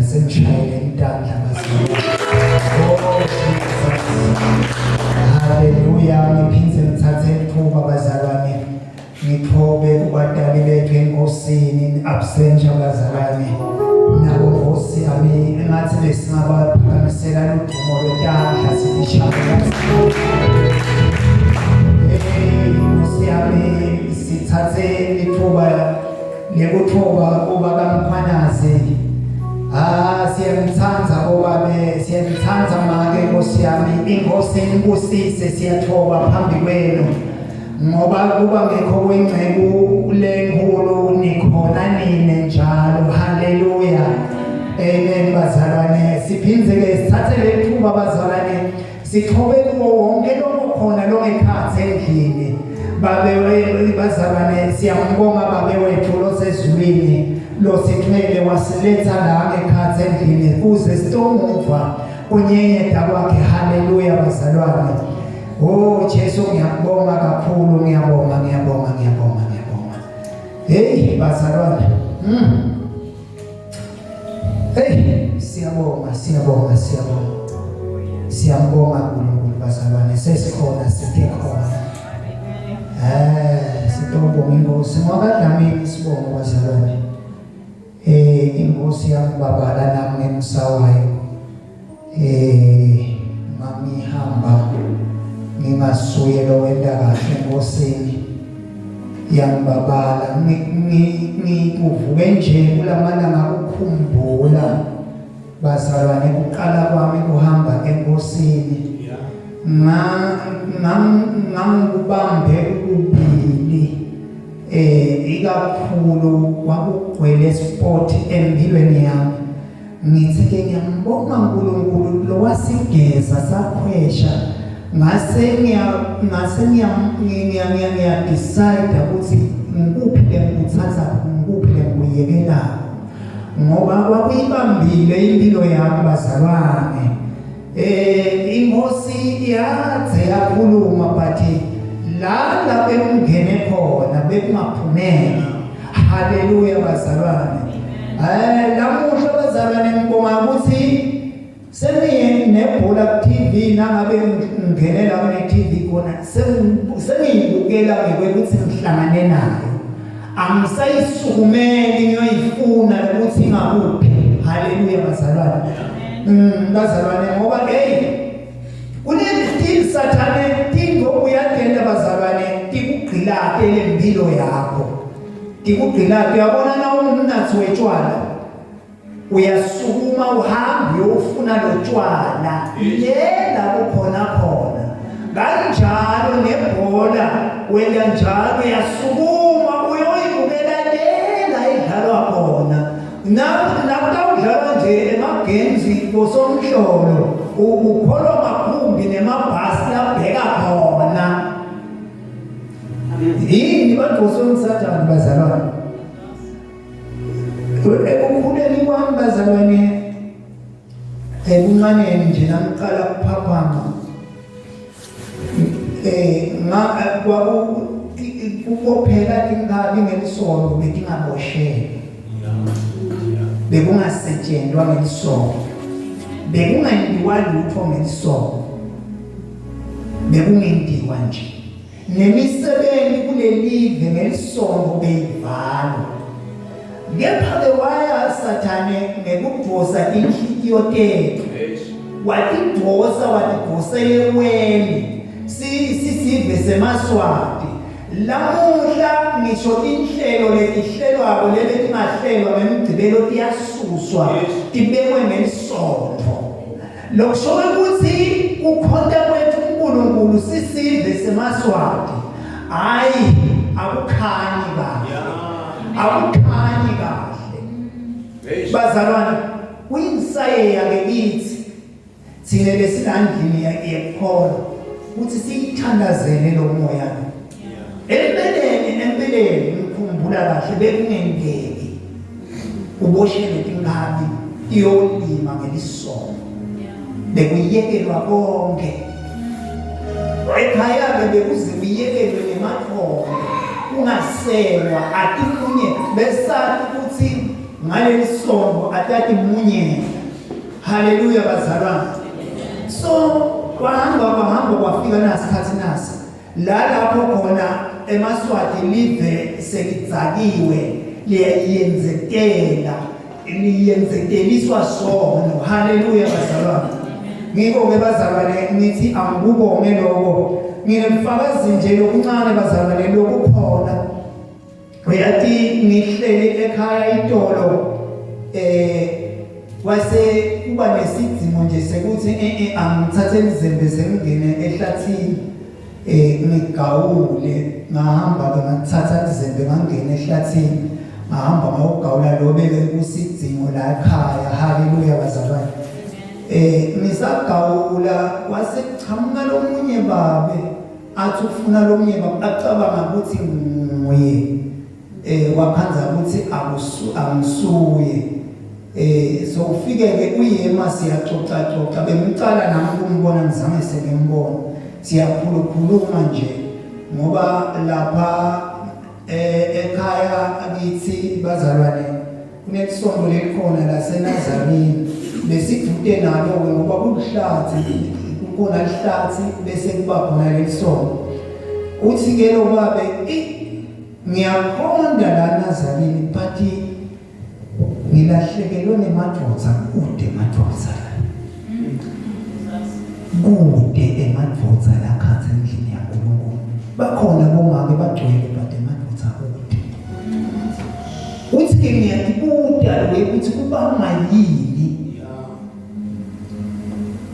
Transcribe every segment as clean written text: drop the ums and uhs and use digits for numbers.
Asengishayele intandla bazalwane. Oh Jesus. Haleluya, ngiphinde ngithathe ithuba bazalwane. Ngithobe kubadali bethu enkosini in absentia bazalwane. Nabo Nkosi yami engathi besingabaphakamisela ludumo lwetandla sibishaya. Hey Nkosi yami sithathe ithuba Ngikuthoba ubaba Mkhwanazi. Ah siyamthanda obabe siyamthanda make Nkosi yami inkosi inibusise siyathoba phambi kwenu ngoba kuba ngekho kwengceku lenkulu nikhona nine njalo haleluya amen bazalwane siphindze ke sithathe lethuba bazalwane Sithobe kuwo wonke lokho khona longekhathi endlini. Babe bazalwane siyambonga babe wethu losezulwini losithwele wasiletha la ngekhathi endlini kuze sitomuva kunyenyeda kwakhe haleluya bazalwane oh Jesu ngiyakubonga kakhulu ngiyabonga ngiyabonga ngiyabonga ngiyabonga hey bazalwane mm. Hey, siyabonga, siyabonga, siyabonga. Siyambonga uNkulunkulu bazalwane, sesikhona sithe khona. Eh, sitobonga inkosi ngoba Dlamini sibonga bazalwane. Eh, inkosi yangibabala nami ngemsa wayo. Eh, mangihamba ngingasuye lo wenta kahle enkosini yangibabala ngikuvuke nje kulamalanga ukukhumbula bazalwane kuqala kwami kuhamba enkosini ngangikubambe ubili eh ikakhulu kwakugcwele sport empilweni yami Ngithi ke ngiyambonga uNkulunkulu lowasigeza sakhwesha ngase ngiya ngase ngiya ngiya ngiya ngiya decide ukuthi ngikuphi lengikuthatha ngikuphi lengikuyekela ngoba kwakuyibambile impilo yami bazalwane eh inkosi yathe yakhuluma but la la bekungene khona bekungaphumeki haleluya bazalwane eh lamuhla bazalwane ngibonga ukuthi sengiye nebhola ku TV nangabe ngingene la kune TV khona sengiyibukela ngeke ukuthi ngihlangane nayo angisayisukumeli ngiyoyifuna ukuthi ingakuphi haleluya bazalwane mm, bazalwane ngoba hey kunezitini sathane tingo uyagenda bazalwane tikugqilate lempilo yakho tikugqilate uyabona na ungumnathi wetshwala Uyasukuma uhambe uyofuna lotshwala lela kukhona khona. Kanjalo nebhola wena njalo uyasukuma uyoyibukela lela idlalwa khona. Naku udlalwa nje ema-games kosomhlolo ukholwa makhumbi nemabhasi labheka khona. Yini badoswe umsathane bazalwane? Ekukhuleni kwami bazalwane ebuncaneni nje namiqala ukuphaphama eh nga kwaku kubophela inkabi ngelisonto betingaboshelwa bekungasetshenzwa ngelisonto bekungenziwa lutho ngelisonto bekungenziwa nje Nemisebenzi kulelive ngelisongo beyivalwa. Kepha-ke waya Sathane ngekudosa tinhlitiyo tetfu. Watidosa watidosela eweni. Sisive semaSwati. Lamuhla ngisho tinhlelo letihlelwako leletingahlelwa ngeMgcibelo tiyasuswa tibekwe ngelisonto. Lokusho ukuthi kukhonta kwethu uNkulunkulu sisive semaSwati. Hayi akukhanyi kahle. Akukhanyi kahle. Bazalwane kuyinsayeya ke kithi thina besilandlini yekukholwa ukuthi siyithandazele lo moya lo. Empeleni empeleni ngikhumbula kahle bekungenteki uboshelwe tinkabi iyolima ngelisono bekuyekelwa konke ekhaya-ke bekuze kuyekelwe nemathongo kungaselwa atimunye besati ukuthi Ngaleli sonto atatimunyela. Haleluya bazalwane. So kwahamba kwahamba kwafika nasikhathi nasi la lapho khona emaSwati live selidzakiwe liyenzekela liyenzekeliswa sono. Haleluya bazalwane. Ngiko ke bazalwane ngithi angikubonge lokho. Nginemfakazi nje lokuncane bazalwane lokukhona. Uyathi ngihleli ekhaya itolo eh kwase kuba nesidingo nje sekuthi eh eh angithathe izembe sengingene ehlathini eh ngigawule ngahamba ke ngathatha izembe ngangena ehlathini ngahamba ngayogawula lo beke kusidingo la ekhaya. Haleluya bazalwane. Eh ngisagawula kwase kuchamuka lomunye babe athi ufuna lomunye acabanga ukuthi nguye eh waphanza ukuthi akusu angisuye eh so ufike ke uyema siyaxoxa xoxa bengicala nami ukumbona ngizange sengimbona siyakhulukhuluma nje ngoba lapha eh ekhaya akithi bazalwane kunelisonto lelikhona laseNazarene besidute nalo-ke ngoba kulihlathi kukhona lihlathi bese kuba khona lelisonto uthi-ke lo babe ngiyakhonda la Nazarene but ngilahlekelwe ngemadvodza kude emadvodza la kude emadvodza la khatha endlini yaNkulunkulu bakhona bomake bagcwele but emadvodza kude Uthi ke ngiyatibuta loye ukuthi kubangwa yini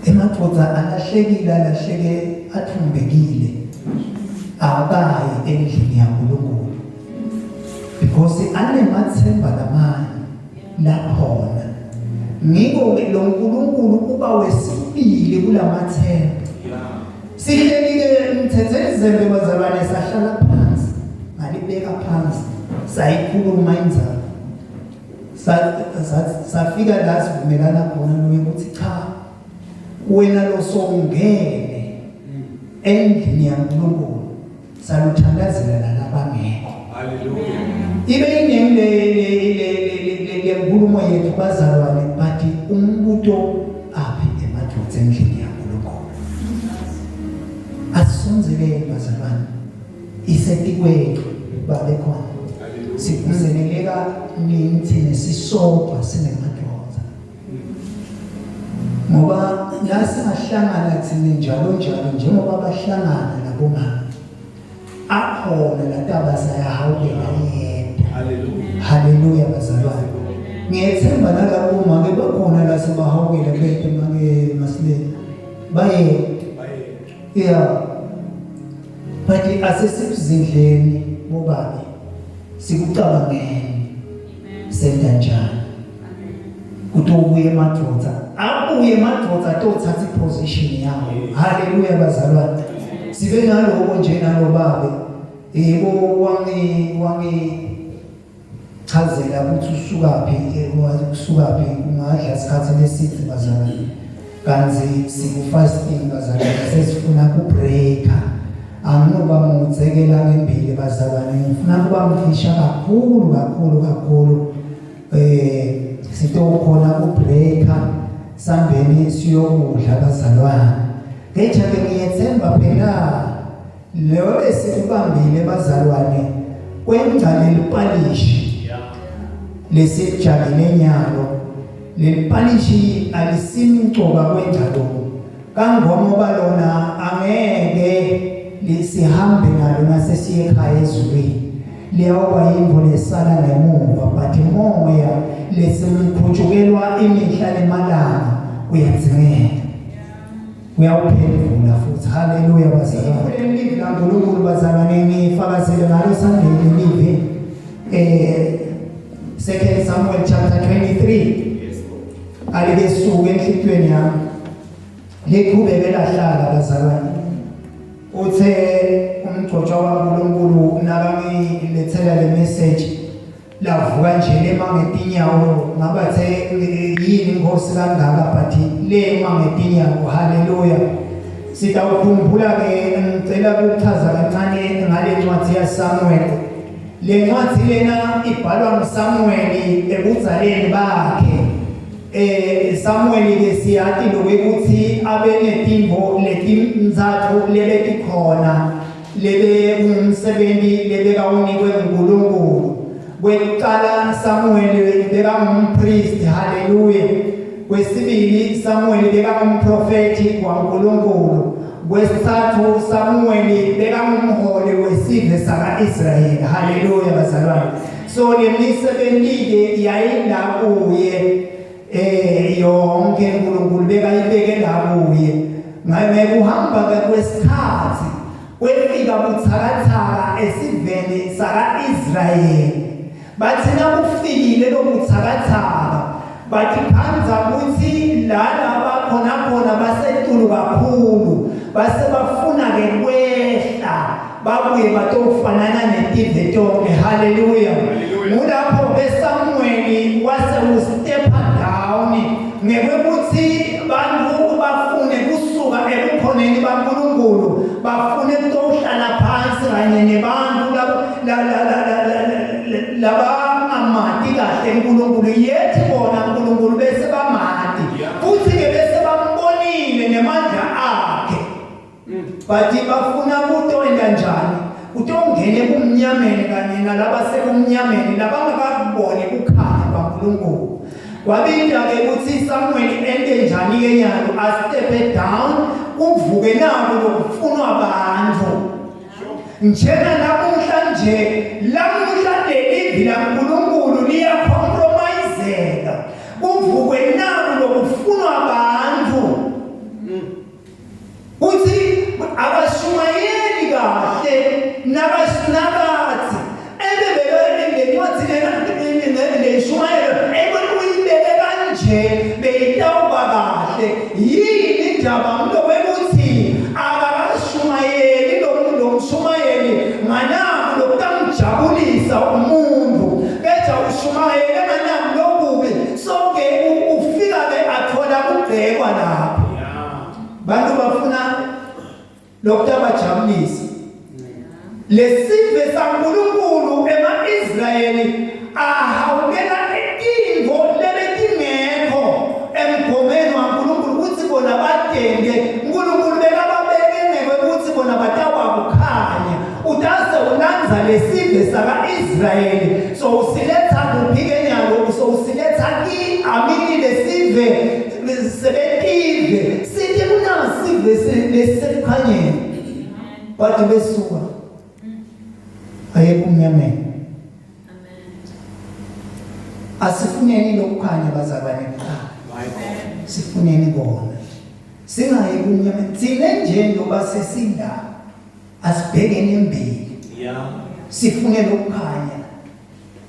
emadoda alahlekile alahleke athumbekile akayi endlini yaNkulunkulu because anemathemba lamanye lakhona ngiko ke lo nkulunkulu uba wesibili kulamathemba sihleli-ke ngithethe izembe bazalwane sahlala phansi ngalibeka phansi sayikhuluma inzalo safika la sivumelana khona noye ukuthi cha wena lo sowungene endlini yaNkulunkulu saluthandazela nalabangekho haleluya ibe iningi le le le le nkulumo yethu bazalwane but umbuto aphi emadoda endlini yaNkulunkulu asisonzeleni bazalwane isetikwethu babe khona sivuseleleka nini thina sisodwa singemadoda ngoba la singahlangana thina njalo njalo njengoba bahlangana labomama akhona lataba sayahawukela yedwa haleluya haleluya bazalwane ngiyethemba nalabo make bakhona la sebahawukela bete make masileni baye yeah but asesikuzindleni bobabe sikucabangeni senza njani kuthi ubuye emadoda abuye emadoda atothatha iposition yawo haleluya bazalwane sibe naloko nje nalobabe yebo wangi wangi chazela ukuthi usukaphi usukaphi ungadla isikhathi leside bazalwane kanti siku-fasting bazalwane sesifuna ku-breaker anginoba mudzekela ngembili bazalwane ngifuna kuba mfisha kakhulu kakhulu kakhulu eh sitokhona ku-breaker sambeni siyokudla bazalwane ngenja ke ngiyethemba phela Leyo esikubambile bazalwane kwenza lelipalishi lesijabile nyalo lelipalishi alisimcoka kwenza lokho kangoba lona angeke lisihambe nalo nasesiye ekhaya ezulwini liyawuba yimvo lesala ngemuva but moya lesimkhuthukelwa imihla nemalanga uyadzingeka uyawuphendula futhi haleluya bazalwane livi laNkulunkulu bazalwane ngifakazele ngalo Sunday lelivi eh Second Samuel chapter 23 alikesuke enhlitiyweni yami liqhubeke lahlala bazalwane uthe umgcotshwa waNkulunkulu nakangilethela le message lavuka nje lema ngetinyawo ngabathe yini inkosi kangaka but lema ngetinyawo haleluya sitawukhumbula ke ngicela ukuchaza kancane ngale ncwadi yaSamuel. Le ncwadi lena ibhalwa nguSamuweli ebudzaleni bakhe. Eh Samuweli ke siyati lokuthi abe netintfo letintsatfu lebetikhona lebe kungumsebenti lebekawunikwe nguNkulunkulu. Kwekucala Samuweli bekangumpristi, haleluya. Kwesibili Samuweli bekangumprofethi waNkulunkulu. Kwesitsatfu Samuweli bekangumholi wesive saka-Israyeli. Haleluya bazalwane. So lemisebenti-ke yayila kuye eh yonke uNkulunkulu bekayibeke la kuye. Ngekuhamba ke kwesikhathi kwefika buthakathaka esiveni saka-Israyeli. Bathi nakufikile lobuthakathaka batikhandza kutsi lana bakhona khona basetulu kakhulu base bafuna ke kwehla babuye batofanana netive tonke haleluya ngulapho ke Samuweli wase ustepha down ngekwekutsi bantfu bafune kusuka ebukhoneni baNkulunkulu bafune kutohlala phansi kanye nebantfu labangamati kahle uNkulunkulu yethi bona uNkulunkulu bese bamati futhi ke bese bambonile nemandla akhe but bafuna kutoenda njani utongena ebumnyameni kanye nalaba sebumnyameni labangakakuboni kukhanya kwaNkulunkulu Wabita ke ukuthi Samuel ente njani ke nyalo astepe down kuvuke nako lokufunwa abantu Njena namuhla nje lamuhla lelivi laNkulunkulu liyacompromiseka kuvukwe naku lokufunwa abantu Uthi abashumayeli kahle nakathi ebe beke lencwadi lena leshumayelo ebe uyibeke kanje beyitawuba kahle yini indaba mlokwekuthi akakashumayeli lo lo mshumayeli nganaku lokutamjabulisa umuntu kepha ushumayele nganaku lokubi so-ke ufika-ke athola kugcekwa lapho Bantu bafuna lokutabajabulisa. Lesive saNkulunkulu ema-Israyeli ahawukela tintfo lebetingekho emgomeni waNkulunkulu kutsi bona batente. Nkulunkulu bekababeke ngekwekutsi bona batawuba kukhanya. Utase ulandza lesive saka-Israyeli so usiletsa kuphi-ke nyalo? So usiletsa ki amini lesive sebetive sithi kunasive lesisekukhanyeni bathi besuka aye kumnyameni asifuneni lokukhanya bazalwane kuqala sifuneni kona singayi kumnyameni thina nje ndoba sesinda asibhekeni embili sifune lokukhanya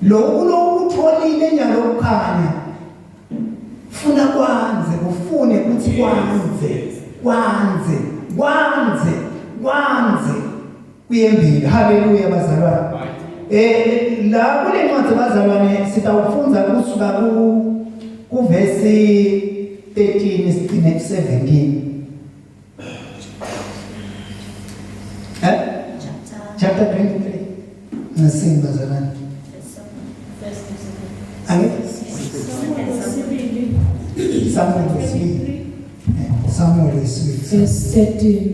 Lokhu lokutholile nyalo kukhanya funa kwanze kufune ukuthi kwanze kwanze kwanze kwanze kuyembili haleluya bazalwane eh la kule ncwadi bazalwane sitawufundza kusuka ku kuvesi 13 sigcine ku 17 Eh? Chapter 23. Ngasini bazalwane. Angithi Samuel wesibili. Samuel wesibili. Verse 13.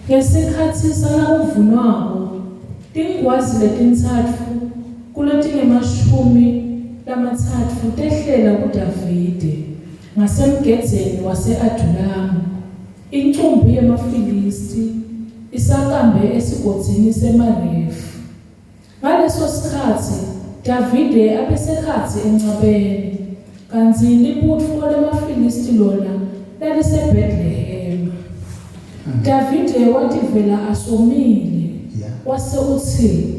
Ngesikhatsi salakuvunwako, tingwazi letintsatfu kuletingemashumi lamatsatfu tehlela kuDavide ngasemgedzeni wase-Adulamu, incumbi yemaFilisti isakambe esigodzini semaRefa. Ngaleso sikhatsi Davide abesekhatsi encabeni, kantsi libutfo lemaFilisti lona laliseBhetlehema. Davide wativela asomile, wase utsi,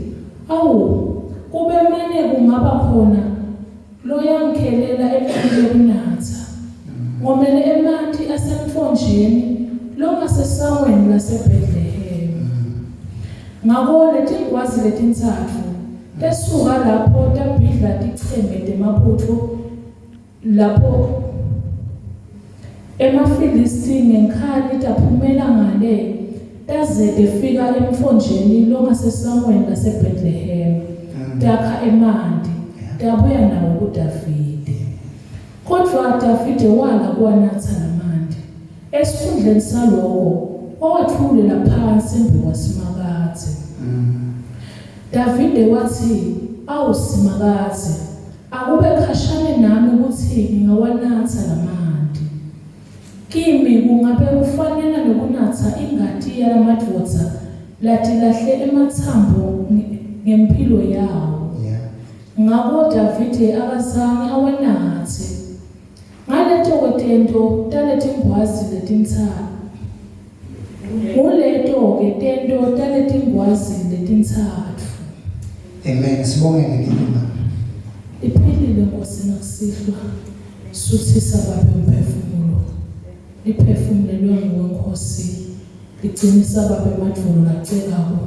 Awu, kube mane kungaba khona loyangikhelela emanti ekunatsa! Ngomele emanti asemtfonjeni longasesangweni laseBhetlehema. Ngako letingwazi letintsatfu tesuka lapho tabhidla ticheme temabutfo lapho emaFilisti ngenkhani taphumela ngale. taze tefika emtfonjeni longasesangweni laseBhetlehema, takha emanti, tabuya nawo kuDavide. Kodvwa Davide wala kuwanatsa lamanti. Esikhundleni saloko, wawatfululela phansi embikwaSimakadze. Davide watsi, Awu Simakadze, akube khashane nami kutsi ngingawanatsa lamanti! Kimi kungabe kufanana nekunatsa ingati yalamadvodza latilahle ematsambo ngemphilo yawo. Ngako Davide akazange awanatse. Ngaleto-ke tento taletingwazi letintsatfu. Nguleto-ke tento taletingwazi letintsatfu. Amen. Sibonge ngelilima. Iphilile Nkosi nakusihlwa. Suthisa Babe umphefumulo. Liphefumulelwe nguwe Nkosi. Licinisa Babe emadvolo lacekako.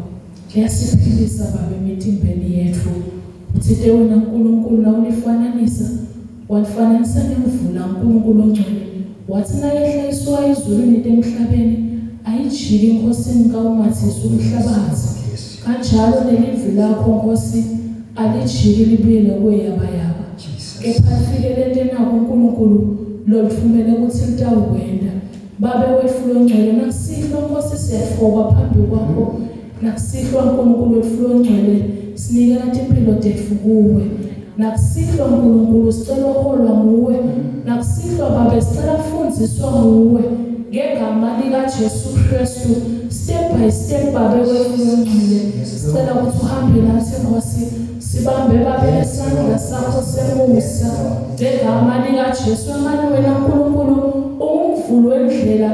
Liyasiphilisa Babe emitimbeni yetfu. Utsite wena Nkulunkulu nawulifananisa walifananisa nemvula Nkulunkulu ongcwele watsi nayehla isuka ezulwini ite emhlabeni ayijiki eNkhosini kawumatsisi umhlabatsi kanjalo nelivi lakho Nkosi alijiki libuyele kuwe yabayaba kepha lifike lente nako Nkulunkulu lolitfumele kutsi litawukwenta. Babe wetfu longcwele, nakusihlwa, Nkosi, siyatfoba phambi kwakho. Nakusihlwa, Nkulunkulu wetfu longcwele, sinikela timphilo tetfu kuwe. Nakusihlwa, Nkulunkulu, sicela uholwa nguwe. Nakusihlwa, Babe, sicela kufundziswa nguwe. Ngegama likaJesu Kristu, step by step, Babe wetfu longcwele, sicela ukuthi uhambe nathi, Nkosi. Sibambe Babe ngesandla sakho semusa ngegama likaJesu Emanuwela Nkulunkulu ungumvuli wendlela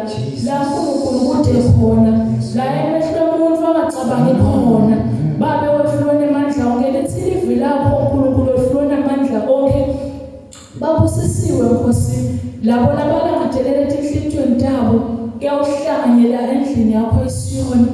la Nkulunkulu kude khona la emehlo emuntu angacabangi khona Babe wetfu lonemandla onke lithi livi lakho Nkulunkulu wetfu lonemandla onke Babusisiwe, Nkhosi, labo labalangatelela etinhlitiyweni tabo kuyawuhlanganyela endlini yakho iSiyoni,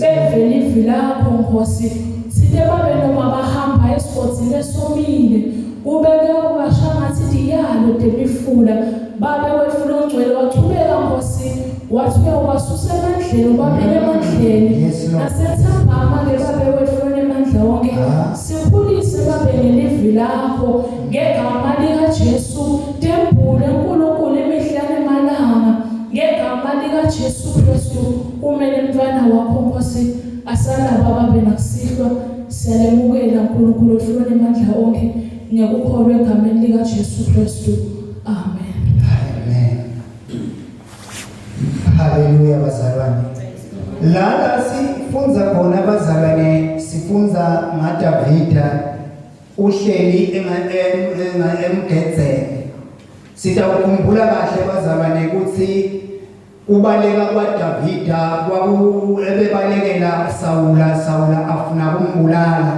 beve livi lakho, Nkhosi. Tsite babe noma bahamba esigodzini lesomile, kube kuyawuba shangatsi tiyalo temifula. Babe wetfu longcwele wachubeka, Nkhosi, watsi uyawubasusa emandleni ubabeke emandleni. Nasentsambama-ke, Babe wetfu lonemandla onkhe, Sikhulise babe ngelivi lakho ngegama likaJesu tembule uNkulunkulu imihla nemalanga ngegama likaJesu Kristu umele mntwana wakho Nkosi asalaba babe nakusihlwa siyalemukela uNkulunkulu wethu lonemandla onke ngekukholwa egameni likaJesu Kristu amen amen Haleluya bazalwane. Lana sifundza khona bazalwane sifundza ngaDavida uhleli emgedzeni. Sitawukhumbula kahle bazalwane ukuthi kubaleka kwaDavida kwaku ebebalekela Sawula Sawula afuna kumbulala.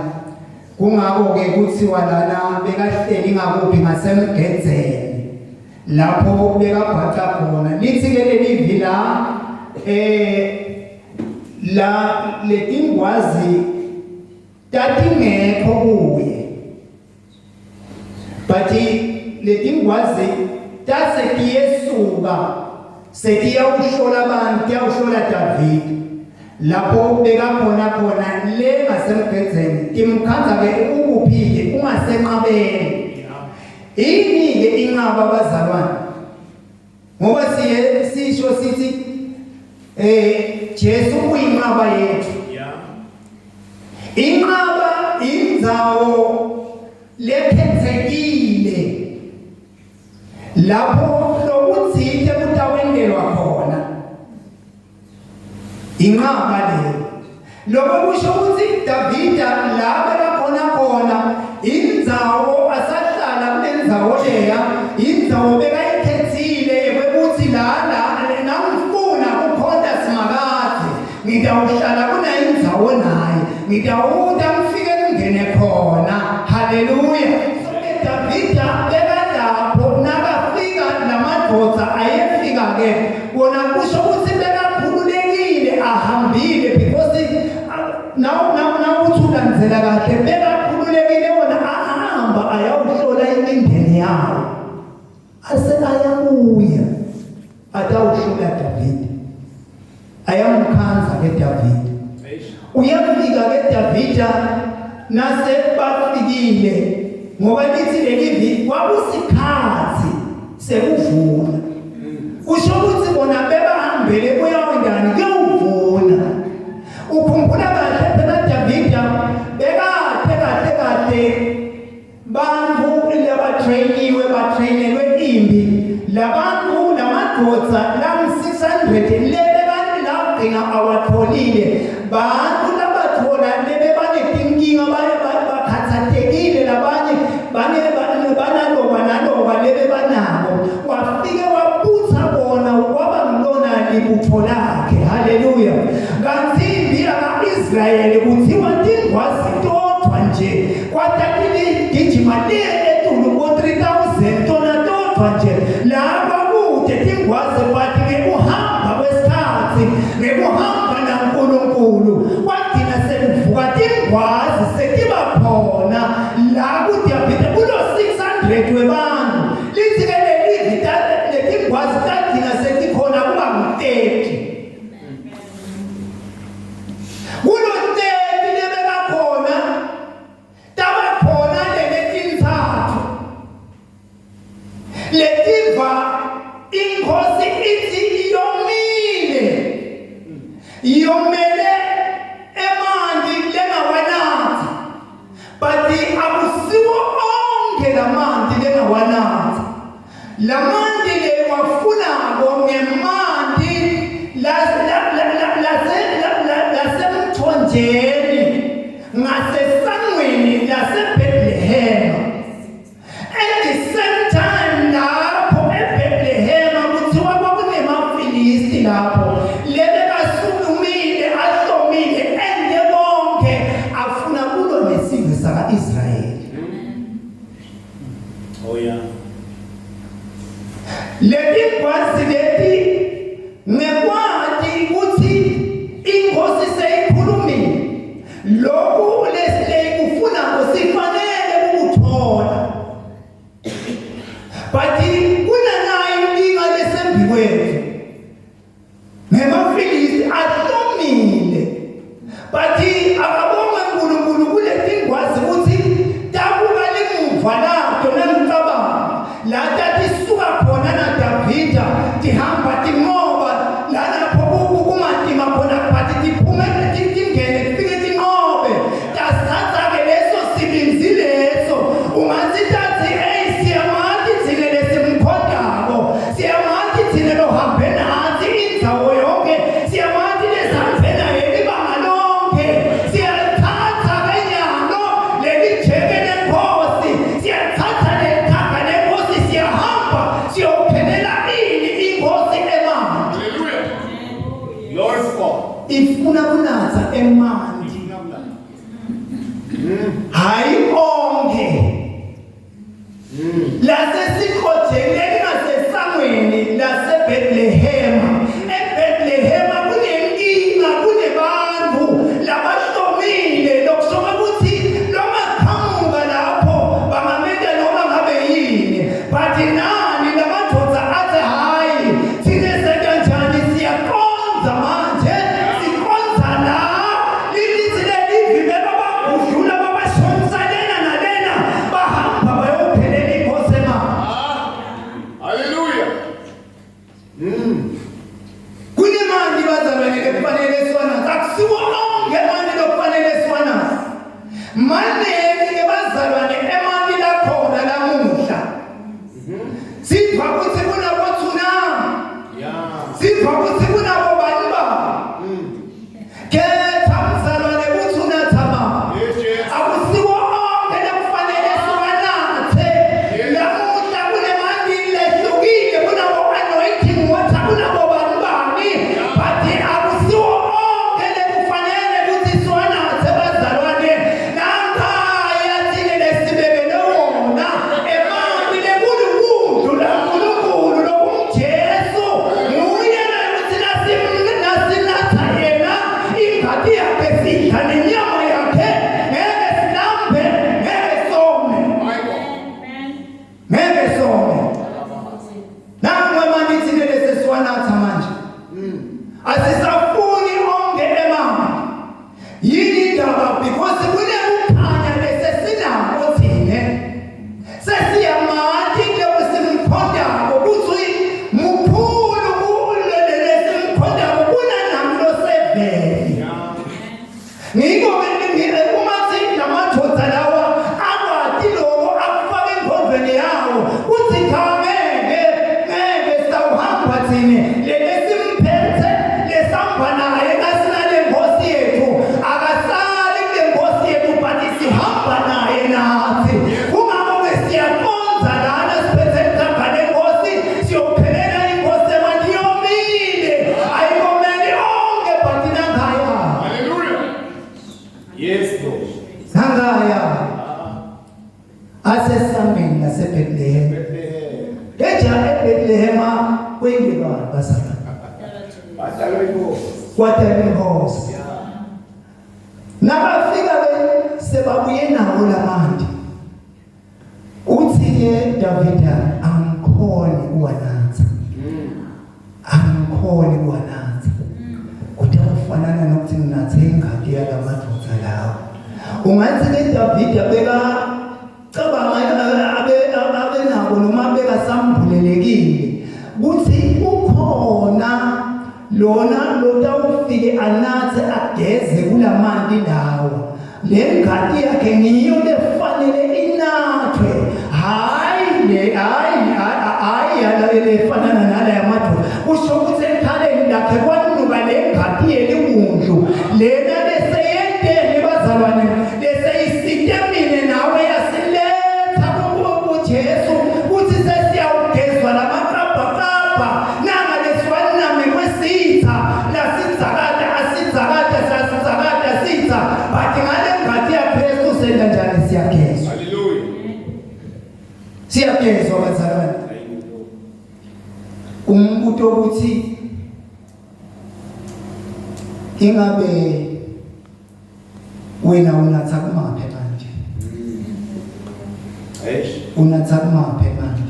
Kungako ke kutsiwa lana bekahleli ngakuphi ngasemgedzeni. Lapho bekabhaca khona lithi ke lelivi la eh la letingwazi tatingekho kuye but letingwazi tase tiyesuka setiyawuhlola abantu tiyawuhlola Davide lapho bekakhona khona le ngasembhedzeni timkhandza ke ukuphi-ke ungasenqabeni Yini-ke inqaba bazalwane? Ngoba siye sisho sithi eh Jesu uyinqaba yethu. Inqaba indzawo lekhethekile lapho lokutsite kutawentelwa khona. Inqaba leyo. Lokho kusho ukuthi Davida la bekakhona khona indzawo asahlala kulendzawo leya indzawo bekayikhethile yekuthi la la nangifuna kukhonta Simakadze ngitawuhlala kunayindzawo naye ngitawuta ngifike ngingene khona haleluya so Davida bekalapho nakafika lamadvodza ayefika ke Kona kusho ukuthi bekakhululekile ahambile because now now now uthi ulandzela kahle bekakhululekile wona ahamba ayawuhlola imindeni yawo ase ayabuya atawuhlola Davide. Bayamkhandza ke Davida. Uyafika ke Davida nase bafikile ngoba lithi lelivi kwakusikhathi sekuvuna. Kusho ukuthi bona bebahambele kuyawendani kuyovuna. Ukhumbula kahle phela Davida bekade kahle kahle Bantfu labatrayiniwe batrayinelwe impi labantu lamadvodza langu-600 lebebantu lagcina awatholile bantu labathola lebebanetinkinga bakhathatekile labanye banaloba naloba lebebanako wafike wabutsa bona kwaba ngilona libutfo lakhe haleluya kantsi impi yaka-israyeli kuthiwa tingwazi todvwa nje Kwatatigijima le etulu ko-3000 tona todvwa nje la kwakude tingwazi but ngekuhamba kwesikhathi ngekuhamba naNkulunkulu kwagcina sekuvuka tingwazi setiba khona la kuDavide kulo 600 webantu lithi ke lelivi letingwazi tagcina setikhona kuba ngu-30 Kulo 30 lebekakhona taba khona leletintsatfu letiva inkhosi ithi iyomile iyomele emanti lengawanatsi but akusiwo onkhe lamanti lengawanatsi Lamanti lewafunako ngemanti lasemthonjeni ngasesangweni laseBethlehema. At the same time lapho eBethlehema kuthiwa kwakunemafilisti lapho lebekasukumile ahlomile ente konke afuna kulwa nesive saka-Israyeli. Oh yeah. Letingwazi leti ngekwati ukuthi inkosi seyikhulumile lokhu lesikufunako sifanele ukuthola but kunanayo inkinga lesembi kwethu NgemaFilisti ahlomile. But akabonge uNkulunkulu kuletingwazi ukuthi tabuka limuva lato nangicabanga la tatisuka khona naDavida tihamba tinqoba la lapho kumatima khona but tiphume tingene tifike tinqobe tasatha-ke leso sibinzi leso ungathi tathi eyi siyamati thine lesimkhondako Siyamati thina lohambe nathi indzawo yonke, siyamati lesihambe naye libanga lonke. Siyalithatha kenyalo leli jeke lenkosi, siyalithatha leli lenkosi, siyahamba siyophelela ini inkosi emanti. Hallelujah. Glory to God. Ifuna kunatha emanti. Hayi onke. Lasesikhojeni elingasesangweni laseBethlehema. EBethlehema kunenkinga, kunebantu labahlomile lokusho ukuthi longaqhamuka lapho bangamenta noma ngabe yini. But nani lamadoda athi hhayi thina senta njani siyaqonda manje siqonda la lilithi lelivi bebabagudlula babashonisa lena nalena bahamba bayophelela inkosi emali Hallelujah. Kunemali bazalwane ekufanele siwanazi akusiwo onke emali lokufanele siwanazi manengi ke bazalwane emali lakhona lamuhla siva ukuthi kunabo tsunami Yeah. siva ukuthi kunabo bani bani Khetha mzalwane kuthi unatha mani. Akusiwo onke lekufanele siwanathe. Lamuhla kunemandla lehlukile kunabo anointing water kunabo bani bani. But akusiwo onke lekufanele ukuthi siwanathe bazalwane. Nankhaya thina lesibekele wona emanti nawo uthi cha ngeke ngeke sawuhamba thina lelesimphethe lesihamba naye nasinale nkosi yethu akasali kule nkosi yethu but sihamba naye nathi kungakho ke siyaqonda lana siphethe igama lenkosi siyophelela inkosi emanti yomile ayikomele onke but nangaya Hallelujah. Yes, Lord. nangaya asesangweni laseBethlehem Bethlehem. Eja eBethlehema kwenziwani bazalwane Batalwa inkosi. kwadala inkosi Yeah. nabafika ke sebabuye nawo lamanti uthi ke Davida angikhoni kuwanatha angikhoni kuwanatha kutawufanana nokuthi nginathe ingadi yalamadoda lawo ungathi ke Davida beka cabanga abe abenabo noma bekasambulelekile kuthi ukhona lona lotawufike anathe ageze kulamanti lawa le ngati yakhe ngiyo lefanele inathwe hayi le hayi hayi yala lefanana nala yamadoda kusho ukuthi ekhaleni lakhe kwanuka le ngati yeliwundlu lena leseyentele bazalwane leseyisite mine nawe yasiletha kuJesu kuthi sesiyawugezwa lamaqabhaqabha nanga lesiwaname kwesitha lasidzakada asidzakada sasidzakada sitha but ngale ngati yaKristu senta njani siyagezwa Hallelujah. siyagezwa bazalwane Thank you, Lord. umbuto ukuthi ingabe wena unatha kumaphe manje Eish. unatha kumaphe manje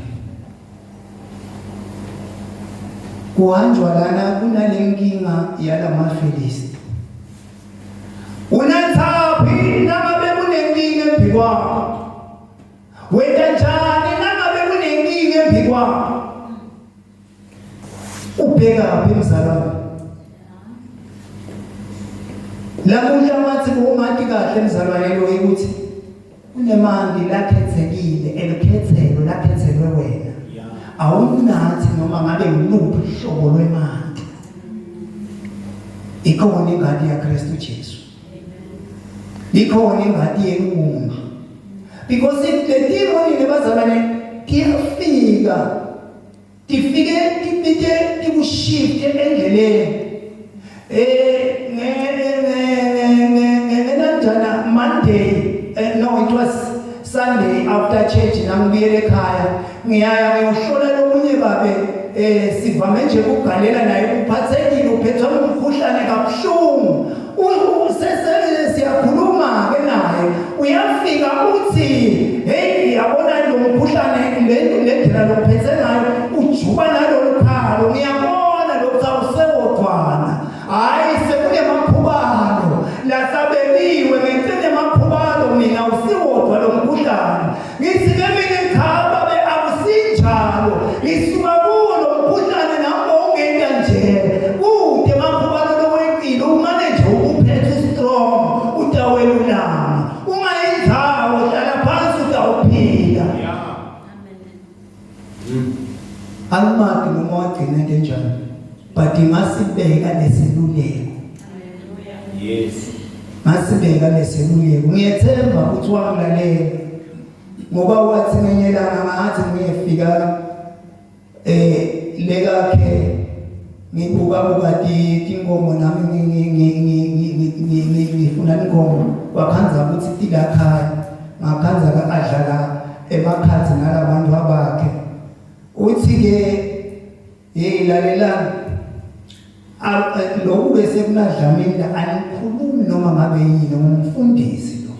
kuhanjwa lana kunalenkinga yalamafilisti unathaphi nangabe kunenkinga embi kwakho wenta njani nangabe kunenkinga embi kwakho ubhekaphi mzalwane lamuhla wathi umati kahle mzalwane lo ukuthi kunemanti lakhethekile elikhethelo lakhethelwe wena awunathi noma ngabe ngiluphi uhlobo lwemanti ikhona ingadi yaKristu Jesu ikhona ingadi yewundlu because letimo nina bazalwane tiyafika tifike tibite tikushifte endleleni eh nge nge nge ngenanjana Monday eh, no it was Sunday after church nangibuyele ekhaya ngiyaya ngiyohlola lomunye babe eh sivame nje ukugalela naye uphathekile uphethwe umkhuhlane kabuhlungu sesele siyakhuluma ke naye uyafika uthi hey yabona lo mkhuhlane le ndlela lokuphethe ngayo ujuba nalolu khalo ngiyabona lokhu awusewodwana hayi sekunemaqhubalo lasabekiwe ngicine emakhubalo mina usiwodwa lo mkhuhlane ngithi ke mina cha babe akusinjalo ngisuka kuwo lo mkhuhlane nami ongenta nje kude emakhubalo loweqile umane nje ukuphethe strong utawelulama ungayinzawo hlala phansi utawuphila Alimadi noma wagcina into enjani but ngasibeka leseluleko Yes. ngasibeka leseluleko ngiyethemba ukuthi wangilalela ngoba wathi ngenye ilanga ngathi ngiyefika eh lekakhe ngibuka buka tinkomo nami ngifuna inkomo wakhanza ukuthi tilakhaya ngakhanza adlala emakhathi nalabantu abakhe uthi ke hey lalelani eh, lokhu bese kunadlamini la anikhulumi noma ngabe yini ngumfundisi lo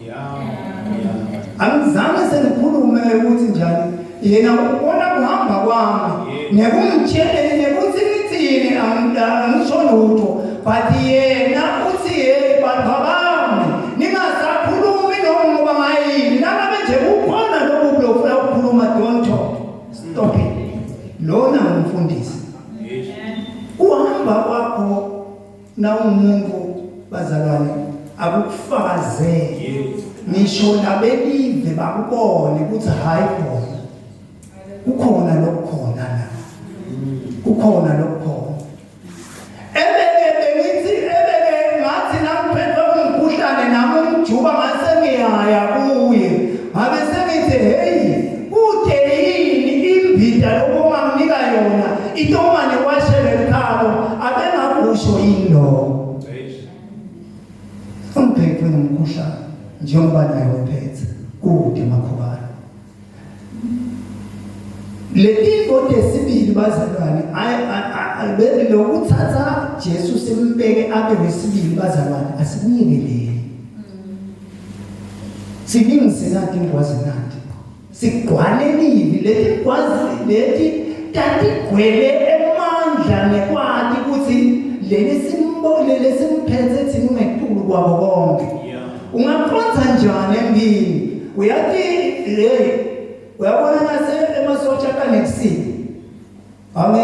angizange sengikhulume ukuthi njani yena ubona kuhamba kwami nekumtshele nekuthi ngithini angisho lutho but yena uthi hey bantu abami ningasakhulumi noma ngoba ngayini nangabe nje kukhona lobu lofuna ukukhuluma don't talk stop it lona ngumfundisi uhamba kwakho nawumuntu bazalwane akukufakazele ngisho nabelive bakubone ukuthi hayi khona. Kukhona lokukhona. Ebeke bengithi ebeke ngathi nangiphethwe umkhuhlane nami umjuba ngase ngiyaya kuye. Ngabe sengithi hey kude yini imbida lokho manginika yona itomane washele likhalo abengakusho yini lokho. Ungiphethwe ngumkhuhlane njengoba naye uphethe kude makhubane. Letinto tesibili bazalwane lokuthatha Jesu simbeke abe wesibili bazalwane asikuyekeleli. Siningi sinati ingwazi nati. Sigcwale livi leti ngwazi leti tatigcwele emandla nekwati ukuthi leli simbone lesimphethe thina ungetulu kwabo konke. Ungaqonda njani empini? Uyathi hey uyabona nase emasotsha kanekusini. Ame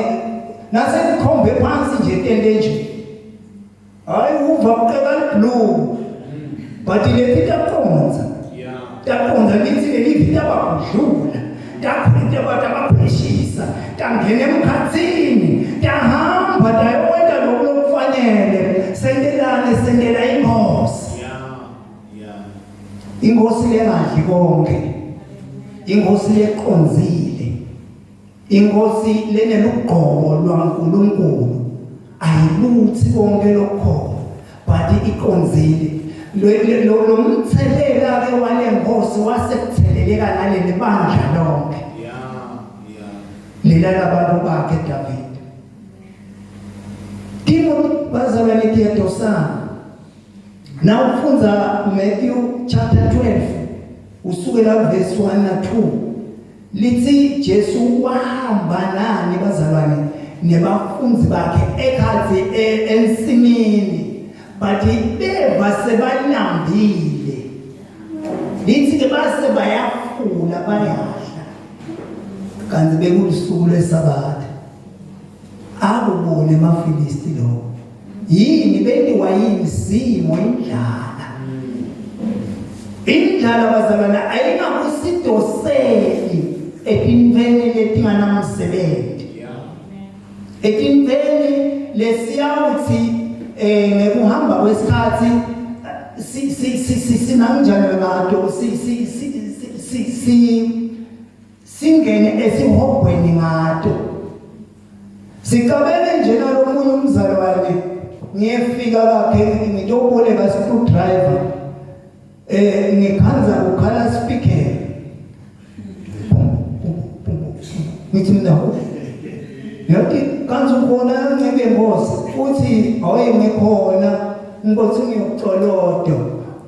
nase kukhombe phansi nje tende nje. Hayi uva kuqeka blue. But leti taqonza. Taqonza lithi lelivi tabakudlula. Takhwita batabapheshisa. Tangena emkhathini. Tahamba tayokwenta lokhu lokufanele. Sentelane sentela inkosi. Inkosi lengadli konke. Inkosi leqonzile. Inkosi lenelugqobo lwaNkulunkulu. Ayibuthi konke lokukhona but iqonzile. Lo mthelela ke wale nkosi wasekutheleleka naleli bandla lonke. Lela labantu bakhe David. Timo bazalwane tiyadosana. Nawufundza Matthew chapter 12 usukela verse 1 na 2 lithi Jesu wahamba nani bazalwane nebafundzi bakhe ekhathi e, ensimini but beva sebalambile lithi ke base bayafula bayadla kanti bekulusuku lwesabatha akubone amaFilisti lokho yini bentiwa yini simo indlala indlala bazalwana ayingakusidoseli etintfweni letinganamsebenzi etintfweni lesiyawuthi eh ngekuhamba kwesikhathi si si si sinangjani ngato si si si si singene esihogweni ngato sicabene nje nalomunye umzalwane ngiyefika kakhe ngitoboleka screwdriver eh ngikhanza kukhala speaker ngithi mina yathi kanti ukhona ncebe nkosi uthi hayi ngikhona nkosi ngiyokucolodo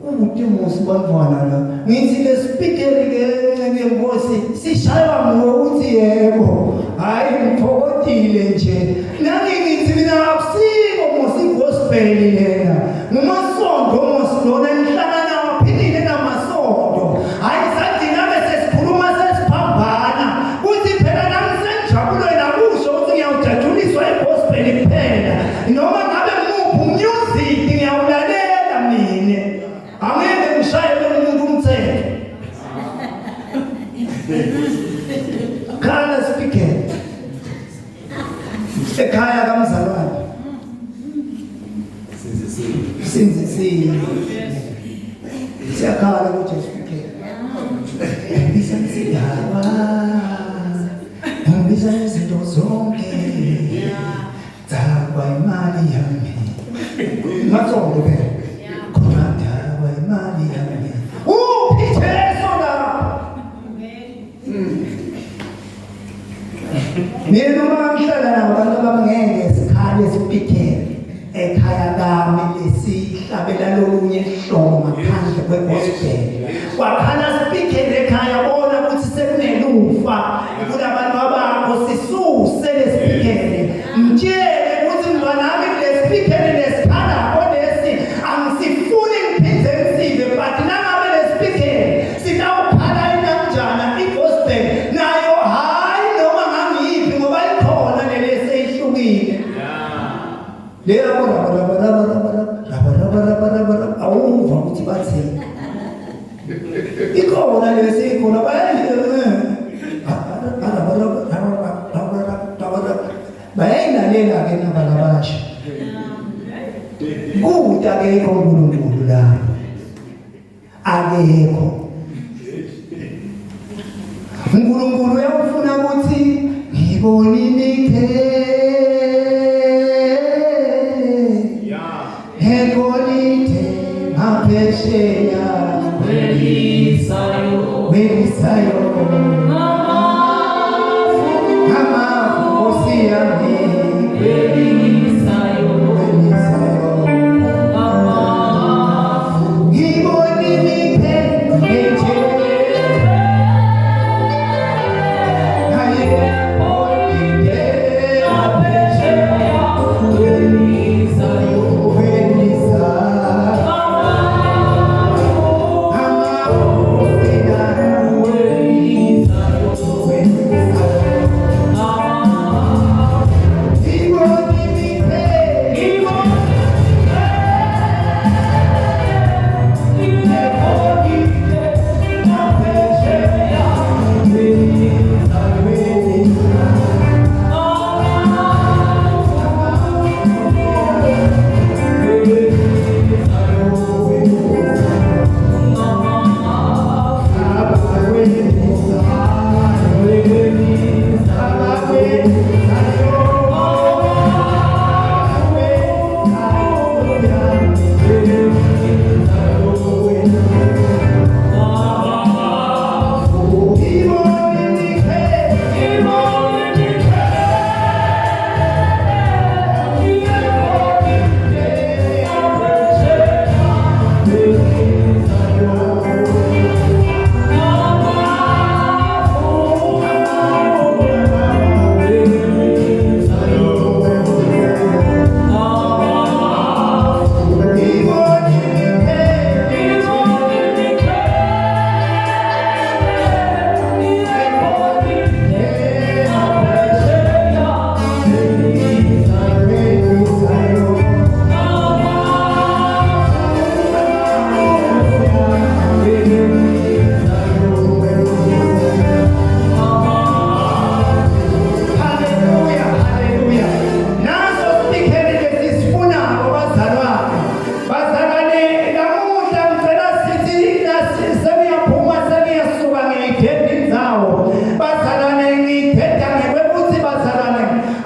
Ukuthi musi bantwana la. Ngithi lesipikeri ke nceke nkosi sishaywa nguwe uthi yebo. Hayi ngithokodile nje. Nami ngithi mina akusiko musi gospel lena. Ngumasonto musi lona nihlangana waphilile namasonto. Hayi sagcina bese sikhuluma sesiphambana. Kuthi phela nami senjabulweni akusho ukuthi ngiyawujatshuliswa igospel kuphela. Noma ngabe muphi music ngiyawulalela mina. Angeke ngishayele umuntu umthetho. Khala speaker. Ekhaya kamzalwane. Sinzisile. Siyakhala kuJesu speaker. Ngibisa isidalwa. Ngibisa izinto zonke. Dakwa imali yami. Matsongo phela. Kodwa dakwa imali yami. Uphi Jesu la? Mina noma ngihlala nabo abantu abangeke sikhale sipikele ekhaya kami lesihlabela lolunye hlobo ngaphandle kwegospel. Kwakhala sipikele ekhaya bona ukuthi sekunelufa kulabantu abakho sisuse lesiphikele mtshele ukuthi mntwanami kulesiphikele lesikhalako lesi angisifuni ngiphinde ngisive but nangabe lesiphikele sitawukhala inamjana igospel nayo hhayi noma ngangiyiphi ngoba ikhona leli eseyihlukile le yabo rabarabarabarabarabarabarabarabarabara awuva ukuthi bathini ikhona lesi ikhona Lalela ke naba labasha. Kude akekho uNkulunkulu lapho. Akekho. uNkulunkulu uyafuna ukuthi ngibone imikhe. Egolide ngaphesheya Kwelisayo. Kwelisayo. Amafu Nkosi yami. Kwelisayo. Kwelisayo. Amafu. Ngibone imikhe. Haleluya, haleluya. Naso sikhele lesisifunako bazalwane. Bazalwane namuhla ngicela sithi sengiyaphuma sengiyasuka ngiyideda indzawo. Bazalwane ngiyideda ngekwekuthi bazalwane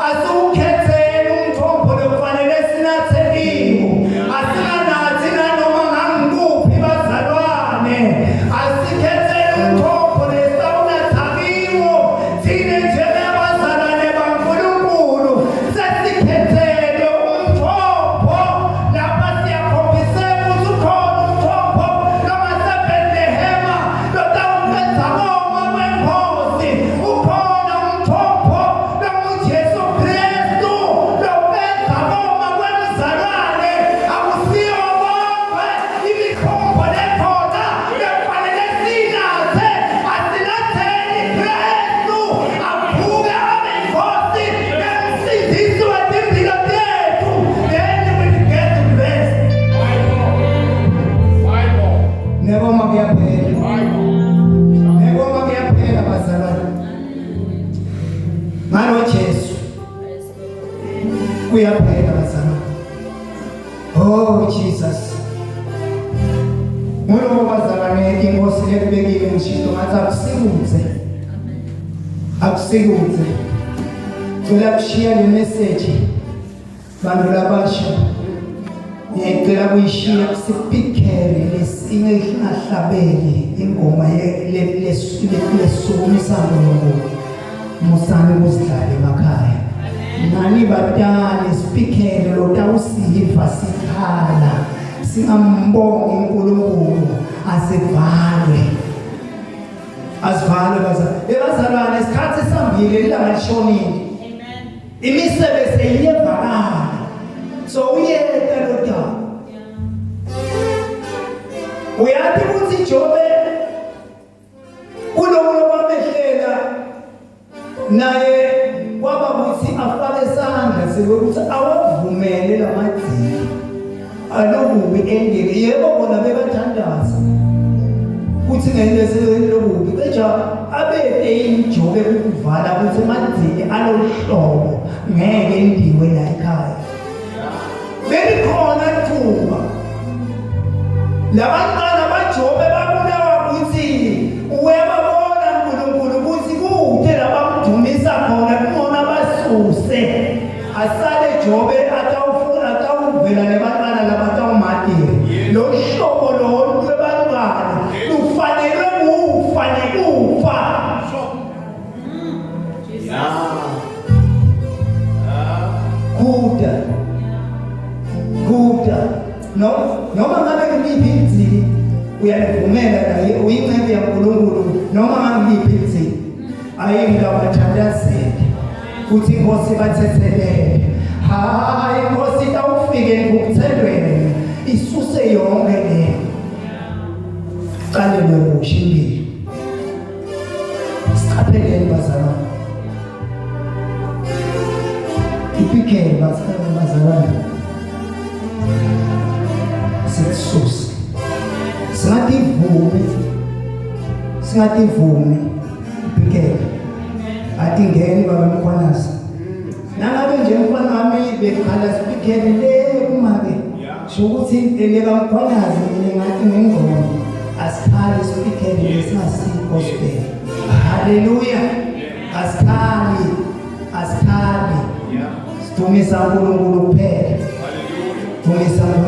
asiwukhetheni umthombo lokufanele sinathe kiwo. Asinganathi nanoma ngangikuphi bazalwane. Asikhetheni umthombo lesawunatha kiwo. Thina njengabazalwane baNkulunkulu sesikhethelwe umthombo lapha siyakhombiseka ukuthi ukhona umthombo longaseBethlehema lotawuqeda koma kwenkosi. Ukhona umthombo longuJesu Kristu loqeda koma kwemzalwane. Akusiyo bonke imithombo lekhona lekufanele siyinathe. Asinatheni Kristu aphuke abe inkosi emsindisi wetimpilo tethu. Then we will get rest. Nekoma kuyaphela. Nekoma kuyaphela bazalwane. Ngalo Jesu kuyaphela bazalwane. Oh Jesus. Ngulowo bazalwane inkosi lekubekile ngishilo ngathi akusikuze. Akusikuze. Cela kushiya le message bantu labasha. Ngiyacela kuyishiya kusipikhere lesinye ingahlabeli ingoma lesukumisa uNkulunkulu. Musani ukuzidlala emakhaya. Nani batali sipikhere lotawusiva sikhala. Singambongi uNkulunkulu asivalwe. Asivalwe bazalwane. Ebazalwane isikhathi sambile ilanga lishonile. Imisebe seyiyevakala. So uyeta lo daba. Uyathi ukuthi Jobe kuloku lokwamehlela naye kwaba ukuthi afake isandla sekuthi awavumele lamadzili alokubi endlini. Yebo bona bebathandaza kuthi ngenze lokubi beja abete injobe ukuvala ukuthi emadzili. yaloluhlobo ngeke indiwe la ekhaya. Belikhona ithuba. Labantwana baJobe babulawa ukuthi uyababona uNkulunkulu ukuthi kude labamdumisa khona kungona basuse. Asale Jobe atawufuna atawuvela nebantwana labatawumatile. Lo hlobo lolu lwebantwana lufanelwe kufa nekufa. Kuda. Kuda. No, noma ngabe ngiliphi idzili uyalivumela naye uyinceku yaNkulunkulu noma ngabe ngiliphi idzili ayi ngingabathandazeli futhi inkosi bathethelele hayi inkosi itawufike engukuthelweni isuse yonke le qalelwe kusha impilo siqapheleni bazalwane ipikele bazalwane sikususe singativumi singativumi ipikele atingeni baba mkhwanazi nangabe nje mfana wami bekhala sipikele le kumake sho ukuthi lekamkhwanazi mina ngathi ngengqondo asikhali isipikele lesingasigospel haleluya asikhali asikhali sidumisa uNkulunkulu kuphela dumisa.